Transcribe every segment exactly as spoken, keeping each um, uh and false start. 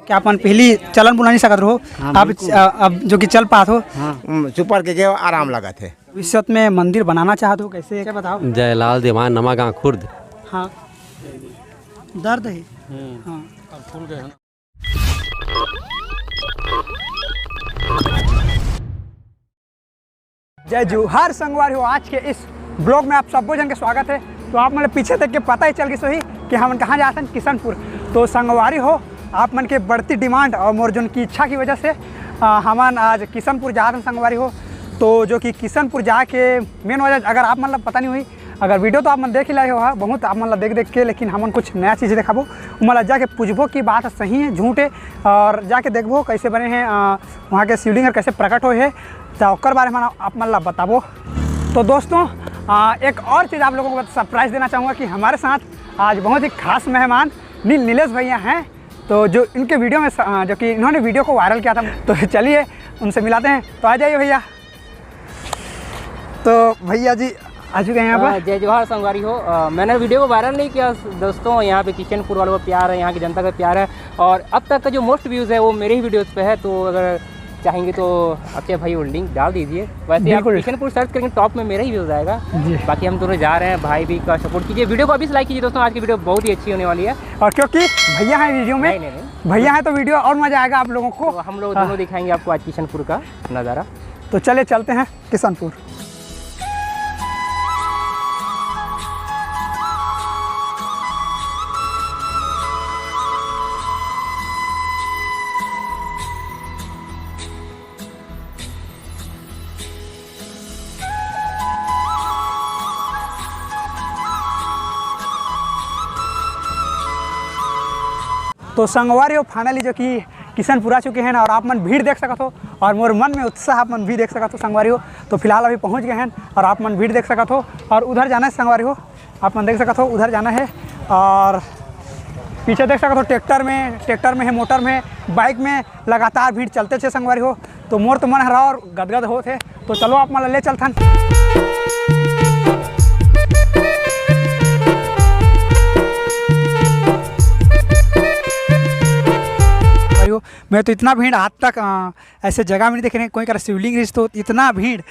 क्या अपन पहली चलन बुला नहीं सकत रहो? हाँ, आप बिल्कुल। अ, अब जो कि चल पात हो। हाँ, उम, चुपर के, के आराम लगत हे। भविष्य में मंदिर बनाना चाहत हो, कैसे, क्या बताओ? जय लाल देवान नमागांव खुर्द। हाँ, दर्द है। हम्म। हाँ। जय जोहार संगवारी हो, आज के इस ब्लॉग में आप सबो जन के स्वागत है। तो आप मन पीछे देख के पता ही चल गइस होही कि हमन कहाँ जात हन, किशनपुर। तो संगवारी हो, आप मन के बढ़ती डिमांड और मोर जोन की इच्छा की वजह से, आ, हमन आज किशनपुर जात हन संगवारी हो। तो जो कि किशनपुर जाके मेन वजह, अगर आप मन ला पता नहीं होही, अगर वीडियो तो आप मन देख ही लाए हो, हाँ, बहुत आप मन ला देख देख के, लेकिन हमन कुछ नया चीज़ देखाबो। उमन ला जाके पूछबो कि बात सही है, झूठ है, और जाके देखबो कैसे बने हैं, आ, वहाँ के शिवलिंग और कैसे प्रकट होए है, तो ओकर बारे में आप मन ला बताबो। तो दोस्तों, आ, एक और चीज़ आप लोगों को सरप्राइज देना चाहूँगा कि हमारे साथ आज बहुत ही खास मेहमान नील, नीलेश भैया हैं। तो जो इनके वीडियो में स-, आ, जो कि इन्होंने वीडियो को वायरल किया था, तो चलिए उनसे मिलाते हैं। तो आ जाइए भैया। तो भैया जी आ चुके हैं यहाँ पर। अ, जय जोहार संगवारी हो। अ, मैंने वीडियो को वायरल नहीं किया दोस्तों, यहाँ पे किशनपुर वालों का प्यार है, यहाँ की जनता का प्यार है, और अब तक का जो मोस्ट व्यूज़ है वो मेरे ही वीडियोज़ पे है। तो अगर चाहेंगे तो अक्षय भाई वो लिंक डाल दीजिए। वैसे आप बिल्कुल। किशनपुर सर्च करेंगे, टॉप में मेरा ही व्यूज़ आएगा। जी। बाकी हम दोनों जा रहे हैं, भाई भी का सपोर्ट कीजिए। वीडियो को अभी से लाइक कीजिए दोस्तों, आज की वीडियो बहुत ही अच्छी होने वाली है। और क्योंकि भैया हैं वीडियो में, नहीं, नहीं, नहीं। भैया हैं तो वीडियो और मज़ा आएगा आप लोगों को। तो हम लोग हाँ। दोनों दिखाएंगे आपको आज किशनपुर का नज़ारा। तो चलिए चलते हैं किशनपुर। तो संगवारी हो, finally जो कि किशनपुर आ चुके हैं और आप मन भीड़ देख सकत हो और मोर मन में उत्साह आप मन भी देख सकत हो संगवारी हो। तो फिलहाल अभी पहुंच गए हैं और आप मन भीड़ देख सकत हो और उधर जाना है संगवारी हो, आप मन देख सकत हो उधर जाना है। और पीछे देख सकत हो ट्रैक्टर में, ट्रैक्टर में है, मोटर में, बाइक में लगातार भीड़ चलते छे संगवारी हो। तो मोर तो मन हरा और गदगद होत हे। तो चलो आप मन ला ले चलथन। मैं तो इतना भीड़ आज तक, अ, ऐसे जगह में नहीं देखे, कोई करा शिवलिंग रहिस तो इतना भीड़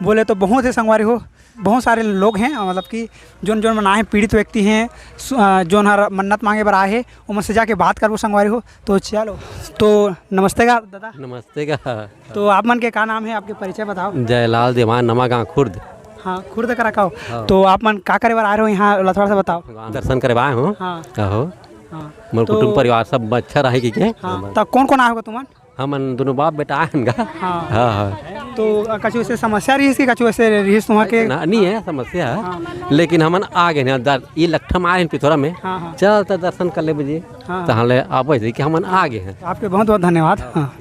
बोले तो बहुत है संगवारी हो। बहुत सारे लोग हैं, अ, मतलब कि जोन जोन मन आए हैं, पीड़ित व्यक्ति हैं, सु-, अ, जोन हर मन्नत मांगे बर आए हैं, ओमन से जाके बात करबो संगवारी हो। तो चलो, तो नमस्ते गा दादा। नमस्ते गा। तो आप मन के का नाम है, आपके परिचय बताओ। जयलाल देवान, नमागांव खुर्द। हाँ, खुर्द करा का हो। हाँ। तो आप मन का करे बर आए रहो यहाँ, ला थोड़ा सा बताओ। भगवान दर्शन करे बर आए हो। हाँ। आहो। हाँ। मोर तो कुटुंब परिवार सब अच्छा रहे कि के? हाँ, तो कौन कौन आए होगा तुमन? हमन दोनों बाप बेटा आए हन गा। हाँ। हाँ, हाँ। तो कछु ऐसे समस्या रहिस कि कछु ऐसे रहिस तुम्हार के? ना, नहीं है समस्या, हाँ। लेकिन हमन आ गए हैं दर-, ये लट्ठम आए हैं पिथौरा में। हाँ, हाँ। चल त दर्शन कर ले बजे। हाँ। तहले आप ऐसे कि हमन आ गए हैं। आपके बहुत बहुत धन्यवाद। हाँ।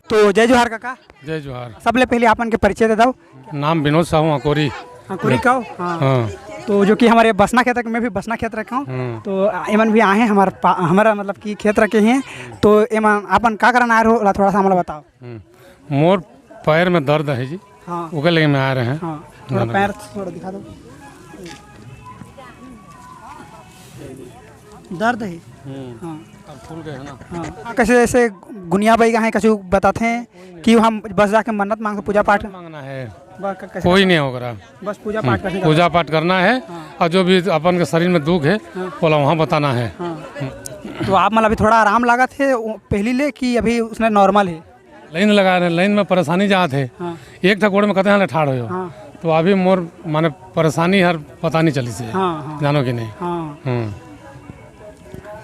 तो जय जोहार काका। जय जोहार। सबले पहले आपन के परिचय दे दो। नाम विनोद साहू अकोरी। हाँ, कोरी का हो? हाँ। हाँ। तो जो कि हमारे बसना क्षेत्र में भी बसना क्षेत्र का हूँ। हम्म। तो एमन भी आए हैं हमारे पा-, हमारा मतलब कि क्षेत्र के ही हैं। तो एमन आपन का करन आए रहो, ला थोड़ा सा हमला बताओ। हम्म। मोर पैर में दर्द है जी। हाँ। ओकर लगे में आ रहे हैं। हाँ, थोड़ा धन्यवाद। पैर थोड़ा दिखा दो। दर्द है। हम्म। हाँ। अब खुल गए है ना। हाँ। हाँ, कैसे ऐसे गुनिया बई गा है, कछु बताते हैं कि हम बस जाके मन्नत मांग के पूजा पाठ मांगना है। बस क-, कैसे कोई नहीं होगा। बस पूजा पाठ हम्म, करने का। पूजा पाठ करना है हाँ। और जो भी अपन के शरीर में दुख है, हाँ। बोला वहाँ बताना है। हाँ। तो आप मतलब अभी थोड़ा आराम लागत है, वो पहली ले कि अभी उसने नॉर्मल है? लाइन लगा रहे, लाइन में परेशानी जात है। हाँ। एक ठा गोड़ में कते हाले ठाड़ हो। हाँ। तो अभी मोर माने परेशानी हर पता नहीं चली से। हाँ, हाँ। जानो कि नहीं? हाँ। हम्म।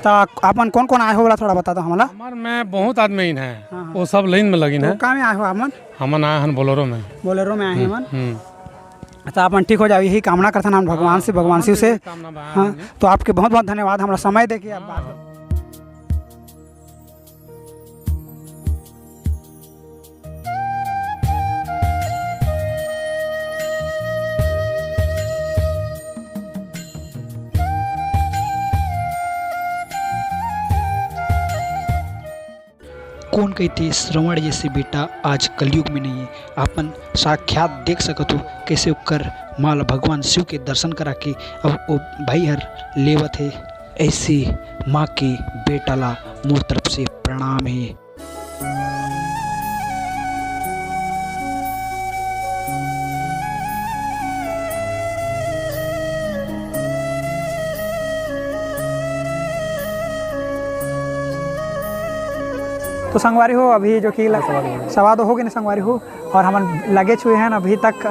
तो आपन कौन कौन आए हो वाला थोड़ा बता दो हमला। हमार में बहुत आदमी इन है, हाँ, हाँ। वो सब लाइन में लगिन तो है। का में आए हो हमन? हमन आए हन बोलेरो में। बोलेरो में आए हैं हम्म, हमन। हम्म। तो आपन ठीक हो जाओ, यही कामना करथन हम भगवान से, भगवान शिव से। कामना बा हाँ, हमने। तो आपके बहुत बहुत धन्यवाद, हमरा समय देके आप बात। कोन कहिथे श्रवण जैसे बेटा आज कलयुग में नहीं है। आपन साक्षात देख सकत हो कैसे ओकर माँ ला भगवान शिव के दर्शन करा के अब ओ भाई हर लेवत है। ऐसे माँ के बेटा ला मोर तरफ से प्रणाम हे। तो संगवारी हो, अभी जो कि ल-, सवा दो हो गए ना संगवारी हो, और हमन लगे छुए हैं अभी तक, अ,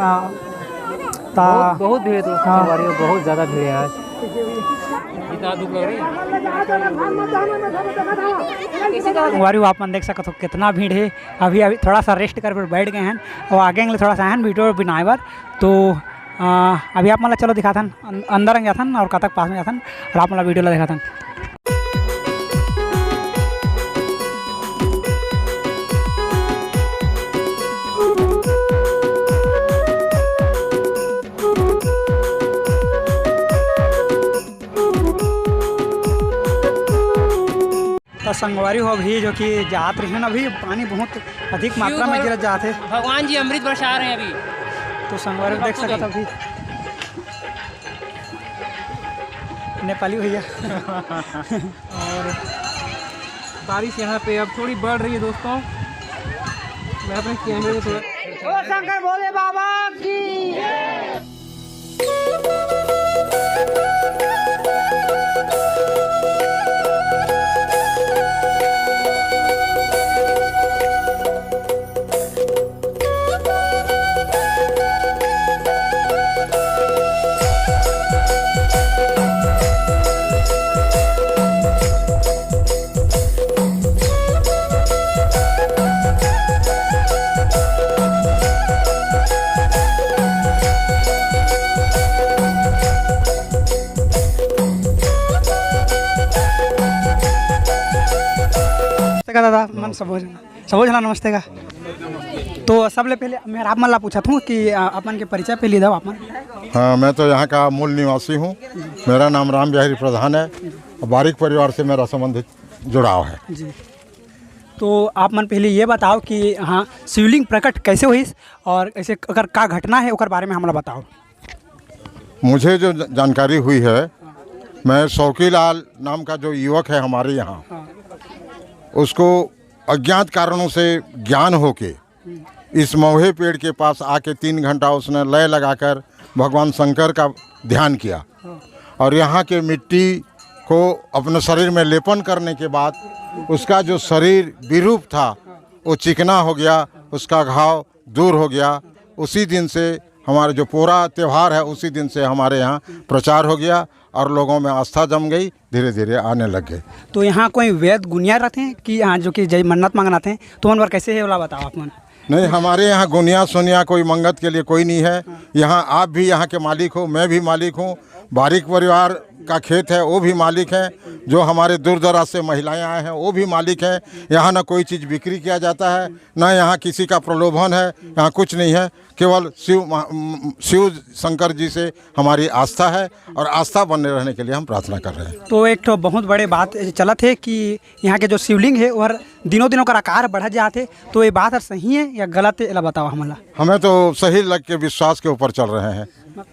ता बहुत, बहुत भीड़ है दोस्तों, हाँ। संगवारी हो, बहुत ज़्यादा भीड़ है आज। संगवारी हो, आप मन देख सकत हो कितना भीड़ है। अभी, अभी थोड़ा सा रेस्ट करे बर बैठ गए हैं और आगे ले थोड़ा सा है वीडियो बनाए बर। तो, अ, अभी आप मन ला चलो दिखाथन, अन-, अंदर जाथन और कतक पास में जाथन और आप मन ला वीडियो ला दिखाथन। तो संगवारी हो, अभी जो कि जात रहे हैं ना, अभी पानी बहुत अधिक मात्रा में गिरत जात है। भगवान जी अमृत बरसा रहे हैं अभी। तो संगवारी हो, देख सकत हो अभी नेपाली भैया। और बारिश यहाँ पे अब थोड़ी बढ़ रही है दोस्तों। मैं अपने कैमरे में थोड़ा ओ शंकर भोले बाबा की। नमस्ते का दादा, मन सबो झन, सबो झन नमस्ते का। तो सबले पहले मैं आप मन ला पूछत हूँ कि, आ, अपन के परिचय पहले दव आप मन। हाँ, मैं तो यहाँ का मूल निवासी हूँ। मेरा नाम राम बिहारी प्रधान है। बारिक परिवार से मेरा संबंधित जुड़ाव है। जी। तो आप मन पहले ये बताओ कि हाँ, शिवलिंग प्रकट कैसे होइस और ऐसे अगर का घटना है ओकर बारे में हमला बताओ। मुझे जो ज-, जानकारी हुई है, मैं शौकीलाल नाम का जो युवक है हमारे यहाँ, हाँ। उसको अज्ञात कारणों से ज्ञान होके इस मौहे पेड़ के पास आके तीन घंटा उसने लय लगाकर भगवान शंकर का ध्यान किया। हाँ। और यहाँ के मिट्टी को अपने शरीर में लेपन करने के बाद उसका जो शरीर विरूप था, वो चिकना हो गया, उसका घाव दूर हो गया। उसी दिन से हमारा जो पोरा त्यौहार है, उसी दिन से हमारे यहाँ प्रचार हो गया और लोगों में आस्था जम गई, धीरे धीरे आने लग गए। तो यहाँ कोई वैद गुनिया रहते हैं कि यहाँ जो कि जय मन्नत मांगना थे, तो उन पर कैसे है वाला बताओ आप मन। नहीं, हमारे यहाँ गुनिया सुनिया कोई मंगत के लिए कोई नहीं है। यहाँ आप भी यहाँ के मालिक हो, मैं भी मालिक हूँ, बारिक परिवार का खेत है, वो भी मालिक हैं, जो हमारे दूर दराज से महिलाएं आए हैं, वो भी मालिक हैं। यहाँ ना कोई चीज़ बिक्री किया जाता है, ना यहाँ किसी का प्रलोभन है, यहाँ कुछ नहीं है। केवल शिव महा-, म-, शिव शंकर जी से हमारी आस्था है और आस्था बने रहने के लिए हम प्रार्थना कर रहे हैं। तो एक ठो बहुत बड़े बात चलत है कि यहाँ के जो शिवलिंग है, वो हर दिनों दिन ओकर आकार बढ़त जात है, तो ये बात हर सही है या गलत है, एला बताओ हमला। हमें तो सही लग के विश्वास के ऊपर चल रहे हैं।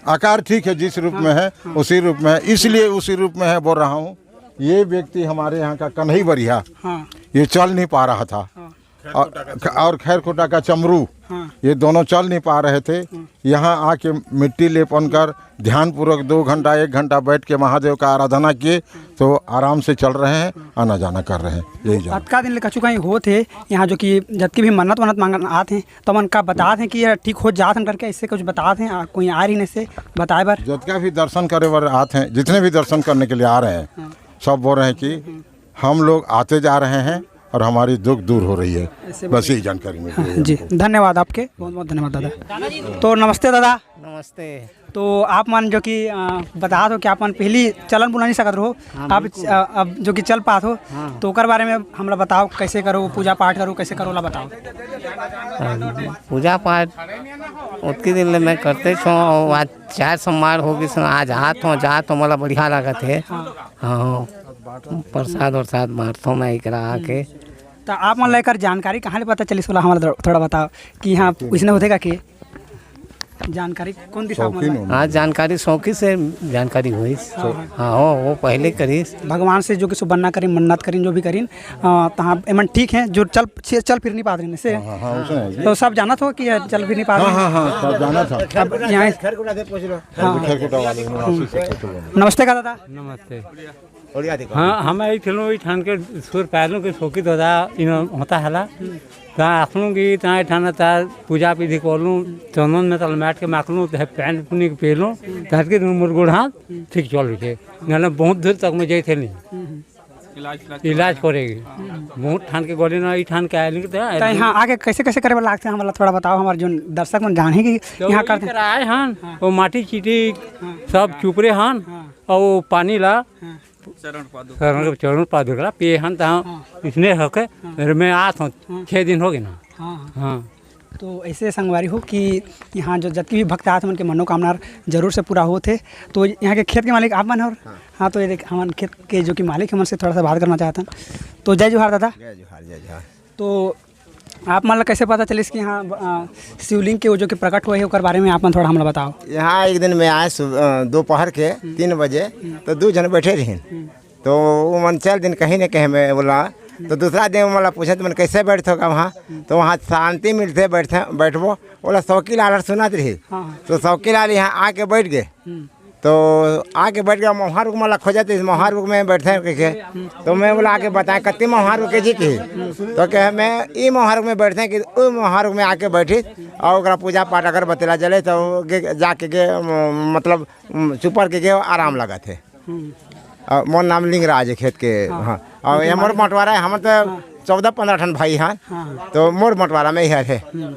आकार ठीक है, जिस रूप में है, हाँ। उसी रूप में है, इसलिए उसी रूप में है बोल रहा हूँ। ये व्यक्ति हमारे यहाँ का कन्हई बरिया, हाँ। ये चल नहीं पा रहा था। हाँ। और, और खैरखुटा का चमरू, हाँ। ये दोनों चल नहीं पा रहे थे। हाँ। यहाँ आके मिट्टी लेपन कर ध्यानपूर्वक दो घंटा, एक घंटा बैठ के महादेव का आराधना किए, तो आराम से चल रहे हैं, आना जाना कर रहे हैं। यही जान। अतका दिन ले कछु कहीं होत हे, यहाँ जो कि जतकी भी मन्नत वन्नत मांगन आत हैं, तो मन का बतात हैं कि ये ठीक हो जात हन करके, इससे कुछ बतात हैं, आ, कोई आ रही से बताए बर? जतका भी दर्शन करे बर आत हैं, जितने भी दर्शन करने के लिए आ रहे हैं, हाँ। सब बोल रहे हैं कि हम लोग आते जा रहे हैं और हमारी दुख दूर हो रही है। ऐसे बस बोले। यही जानकारी मिल रही है जी, हमको। धन्यवाद आपके, बहुत बहुत धन्यवाद दादा। तो नमस्ते दादा। नमस्ते। तो आप मन जो कि, अ, बतात हो कि आप मन पहली चलन बुला नहीं सकत रहो, हाँ, आप, बिल्कुल। अ, अब जो कि चल पात हो, हाँ। तो ओकर बारे में हमला बताओ, कैसे करो पूजा पाठ करो, कैसे करो ला बताओ। अ, पूजा पाठ ओतकी दिन ले मैं करते छो, आज चार सोमवार हो गिस, आज आत हो, जात हो, मोला बढ़िया लागत हे। हाँ। हाँ, प्रसाद वरसाद बांटथों मैं एकरा आके। तो आप मन ला एकर जानकारी कहाँ ले पता चलिस, ओला हमला थोड़ा बताओ कि हाँ, इसने होथे का के? जानकारी कौन दिशा में शौकीन मतलब? हूँ। हाँ, जानकारी शौकी से जानकारी हुई। हाँ, हाँ। हाँ, हो, वो पहले करिस। भगवान से जो कि सुबन्ना करीन, मन्नत करीन, जो भी करीन, अ, तहाँ एमन ठीक है, जो चल, चल फिर नहीं पात रहे से। हाँ, हाँ, हाँ, उसने है जी। तो सब जानत हो कि ये चल फिर नहीं पात हाँ, रहे? हाँ, हाँ, सब जाना था। अब यहाँ खरकोटा से पूछ लो। हाँ। खरकोटा वाले निवासी से पूछ लो। नमस्ते का दादा। नमस्ते। हाँ, हम आई थिलों, ई ठान के सुर पायलों के शौकी दादा इन होता हला। ता आखलूं की ता ठाना ता पूजा विधि कोलूं, चंदन में तल मैट के माखलूं, ते पैंट पुनी के पेलूं, तहत के दिन मुरगुड़ हाथ ठीक चल उठे। नाले बहुत दूर तक मैं जाई थे नहीं। इलाज करेगी। बहुत ठान के गोली ना, ई ठान के आए नहीं तो तो यहाँ आके कैसे, कैसे करे वाला लागथे, हमला थोड़ा बताओ, हमारे जो दर्शक मन जाने कि तो यहाँ वही करते हैं। कराए हन, हाँ। वो माटी चीटी हाँ। सब चुपरे हन, हाँ। और वो पानी ला हाँ। चरण पादुका। चरण, चरण पादुका ला पिए हन, तहाँ हाँ। इसने होके हाँ। मेरे में आत हूँ, हाँ। छः दिन हो गए ना। हाँ, हाँ। हाँ। तो ऐसे संगवारी हो कि यहाँ जो जतके भी भक्त आत मन के मनोकामना जरूर से पूरा होत हे। तो यहाँ के खेत के मालिक आप मन हो? हाँ। हाँ, तो ये देख, हमन खेत के जो कि मालिक, हमन से थोड़ा सा बात करना चाहत हन। तो जय जोहार दादा। जय जोहार, जय जोहार। तो आप मन ला कैसे पता चलिस कि यहाँ, अ, शिवलिंग के वो जो कि प्रकट हुए हे, ओकर बारे में आप मन थोड़ा हमला बताओ। यहाँ एक दिन मैं आए सुब-, अ, दोपहर के हम्म। तीन बजे, हम्म। तो दू झन बैठे रहिन। हम्म। तो वो मन चल दिन कहीं न कहीं में बोला, तो दूसरा दिन वो मन ला पूछे, "तुमन कैसे बैठथो का वहाँ?" तो वहाँ शांति मिलथे, बैठे, बैठबो। बोला, "सौकी लाल हर सुनत रही।" हाँ, हाँ। तो सौकी लाल यहाँ आके बैठ गए। हम्म। तो आके बैठ गया, मोहार रुख मला खोजत रहिस, मोहार रुख में बैठे कह के। तो मैं बोला, "आके बताए, कत्ती मोहार रुख के जी की?" तो कहे, "मैं ई मोहार रुख में बैठे कि ओ मोहार रुख में आके बैठी और ओकरा पूजा पाठ अगरबत्ती ला जले तो गे, जाके गे, म-, मतलब, म, चुपर के गे आराम लगत हे।" हम्म। और मोर नाम लिंगराज है खेत के, हाँ। हाँ। और ये मोर बंटवारा है, हमन तो हाँ। चौदह पन्द्रह ठन भाई हैं। हाँ। तो मोर बंटवारा में ही है। हम्म।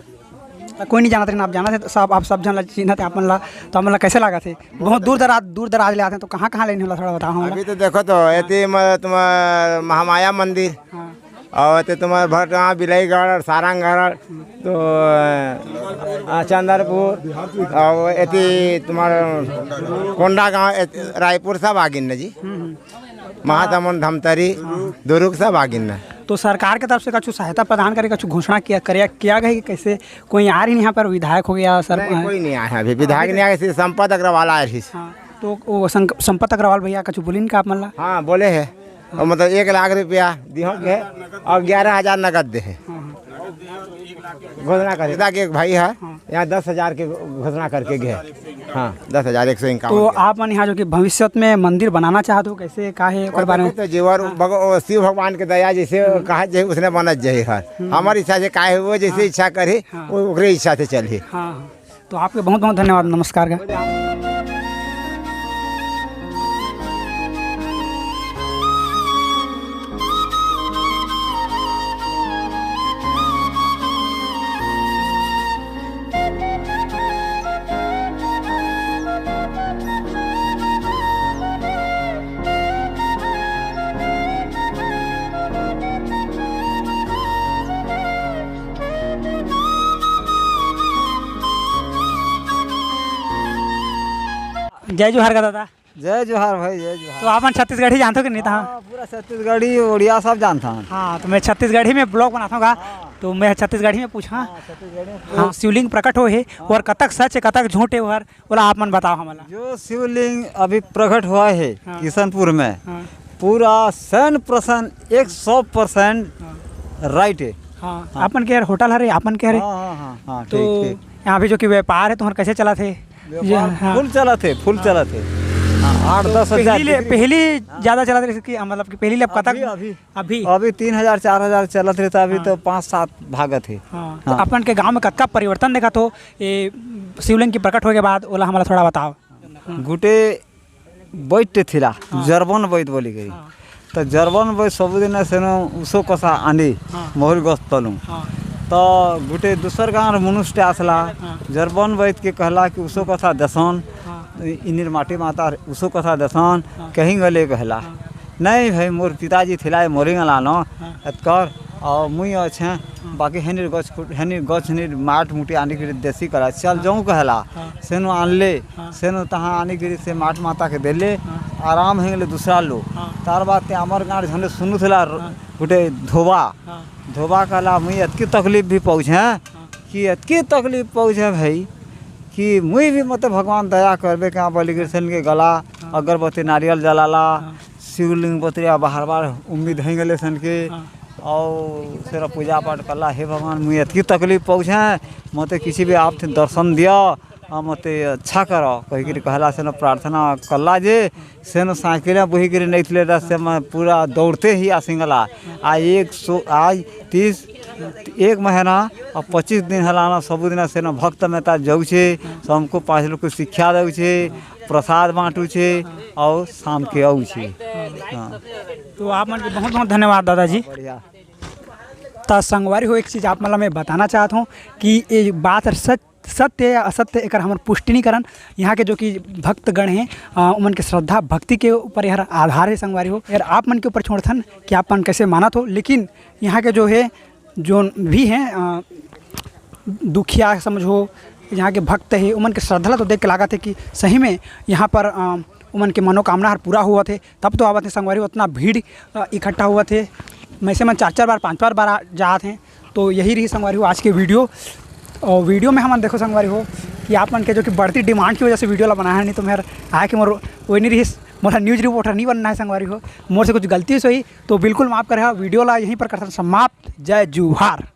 तो कोई नहीं जानत रहे ना, आप जानत है तो सब, आप सब जन ला चिन्हत है, आप मन ला, तो आप मन ला कैसे लागत है? बहुत दूर दराज, दूर दराज ले आते हैं, तो कहाँ, कहाँ लेने वाला थोड़ा बताओ हमला। अभी तो देखो तो, हाँ। एती म-, तुम्हार महामाया मंदिर, हाँ। और एती तुम्हार भटगांव, बिलईगढ़, सारंगढ़, तो, अ, चंदरपुर, और एती तुम्हार कोंडागांव, एती रायपुर सब आगिन न जी। हम्म, हम्म। महासमुंद, धमतरी, हाँ। दुर्ग सब आगिन न। तो सरकार के तरफ से कुछ सहायता प्रदान करे, कुछ घोषणा किया, करे, किया गया कि कैसे कोई आ रही यहाँ पर विधायक हो गया, सर? नहीं, कोई नहीं आया है अभी, विधायक नहीं आया, सिर्फ संपत अग्रवाल आए रही। हाँ, तो वो संक-, संपत अग्रवाल भैया कुछ बोलिन का आप मन ला? हाँ, बोले है। और मतलब एक लाख रुपया दिहो के और ग्यारह हजार नगद दे है। हाँ, हाँ। घोषणा करे। सीधा के एक भाई है, हाँ। यहाँ दस हजार के घोषणा करके गए। हाँ, दस हजार एक सौ इक्यावन तो के। आप मन यहाँ जो कि भविष्य में मंदिर बनाना चाहते हो, कैसे, का है, ओकर बारे में? तो जीवर हाँ। भग-, ओ, शिव भगवान के दया जैसे हाँ। कहा जाए, उसने बनत जाए हर। हम्म। हमारी इच्छा से का है, वो जैसे हाँ। इच्छा करे, हाँ। वो ओकरे इच्छा से चली। हाँ, हाँ। तो आपके बहुत बहुत धन्यवाद, नमस्कार का। जय जोहार का दादा। जय जोहार भाई, जय जोहार। तो आप मन छत्तीसगढ़ी जानथो कि नहीं तहाँ? हाँ, पूरा छत्तीसगढ़ी, उड़िया सब जानथन। हाँ, तो मैं छत्तीसगढ़ी में vlog बनाथों का, हाँ। तो मैं छत्तीसगढ़ी में पूछा। हाँ, छत्तीसगढ़ी में हाँ, पूछ। शिवलिंग प्रकट होए हे, हाँ। और कतक सच हे, कतक झूठ हे, ओहर ओला आप मन बताओ हमला। जो शिवलिंग अभी प्रकट हुआ है हाँ। किशनपुर में, हाँ। पूरा सैन परसेंट, एक सौ परसेंट हाँ। Right है। हाँ, हाँ। अपन के यार होटल हरे, अपन के हरे। हाँ, हाँ, हाँ, हाँ, तो ठीक, ठीक। यहाँ भी जो कि व्यापार है, तुम्हारा कैसे चला थे? व्यापार ये, हाँ। Full चला थे, full हाँ। चला थे। हाँ, आठ तो दस हजार पहली ले, बिक्री। पहली हाँ। ज्यादा चला थे, इसकी, मतलब कि पहली ले अब कतक अभी, अभी, अभी? अभी तीन हजार, चार हजार चलत रहता, अभी हाँ। तो पाँच सात भागत है। हाँ, तो हाँ। अपन के गांव में कतका परिवर्तन देखा तो ये शिवलिंग की प्रकट होए के बाद, ओला हमला थोड़ा बताओ। हाँ। गुटे बैठ थिला, हाँ। जरबन बैद बोली गई। हाँ। तो जरबन बैद सबुदिन सेनो उसो कसा आंदी, हाँ। मोहरी गस तलू। हाँ। तो गुटे दूसर गांव मनुष्य आसला, हाँ। जरबन बैद के कहला कि उसो कसा देसन, हाँ। इनिर माटी माता उसो कसा देसन, हाँ। कहीं गले कहला। हाँ। नहीं भाई, मोर पिताजी थिला, मोरी गलानो, हाँ। एतकर, और मुई अच्छे, हाँ। बाकी हेनिर गछ खुट, हेनिर गछ, हेनिर माट मुटी आनी के देसी कला, चल हाँ। जाऊँ कहला, हाँ। सेनो आनले, हाँ। सेनो तहाँ आनी गिरी से माट माता के देले, हाँ। आराम हेंगले दूसरा लो। हाँ। तार बाद ते अमर गांड झंडे सुनु थला र-, हाँ। गुटे धोबा। हाँ। धोबा कहला, "मुई एतकी तकलीफ भी पहुँचे, हाँ। कि एतकी तकलीफ पहुँचे भाई, कि मुई भी, मतलब, भगवान दया करबे का बोली के सेन के गला, हाँ। अगरबत्ती नारियल जलाला, हाँ। शिवलिंग बतरिया बार बार उम्मीद है गले सेन के, हाँ। और सेरा पूजा पाठ करला, "हे भगवान, मुई इतनी तकलीफ पहुँचे, मोते किसी भी आप थे दर्शन दिया, और मोते अच्छा करो," कही के कहला सेन प्रार्थना करला जे, सेन साइकिल बोही के नहीं थे, से मैं पूरा दौड़ते ही आसिंगला। आ एक सौ, आज तीस, एक महीना और पच्चीस दिन हलाना, सब दिन सेन भक्त में ता जाऊ छे, सबको पाँच लोग को शिक्षा दऊ छे, प्रसाद बांटू छे और शाम के आऊ छे। हाँ। तो आप मन के बहुत बहुत धन्यवाद दादाजी। बढ़िया। त संगवारी हो, एक चीज़ आप मन ला मैं बताना चाहत हूँ कि ये बात सच, सत्य या असत्य, एकर हमर पुष्टि नहीं करन। यहाँ के जो कि भक्तगण हैं, अ, उमन के श्रद्धा भक्ति के ऊपर यार आधार है संगवारी हो। यार आप मन के ऊपर छोड़थन कि आप मन कैसे मानत हो, लेकिन यहाँ के जो है, जो भी हैं, अ, दुखिया समझो, यहाँ के भक्त है, उमन के श्रद्धा ला तो देख के लागत है कि सही में यहाँ पर, अ, उमन के मनोकामना हर पूरा हुआ थे, तब तो आवत है संगवारी हो। उतना भीड़, अ, इकट्ठा हुआ थे, मैं से मन चार चार बार, पाँच पाँच बार आ, जात हैं। तो यही रही संगवारी हो आज के वीडियो। और वीडियो में हमन देखो संगवारी हो कि आप मन के जो कि बढ़ती डिमांड की वजह से वीडियो ला बनाया है, नहीं तो मेर आए के मोर वो नहीं रही, मोला न्यूज रिपोर्टर नहीं बनना है संगवारी हो। मोर से कुछ गलती से हुई तो बिल्कुल माफ़ करे। वीडियो ला यहीं पर करथन समाप्त। जय जोहार।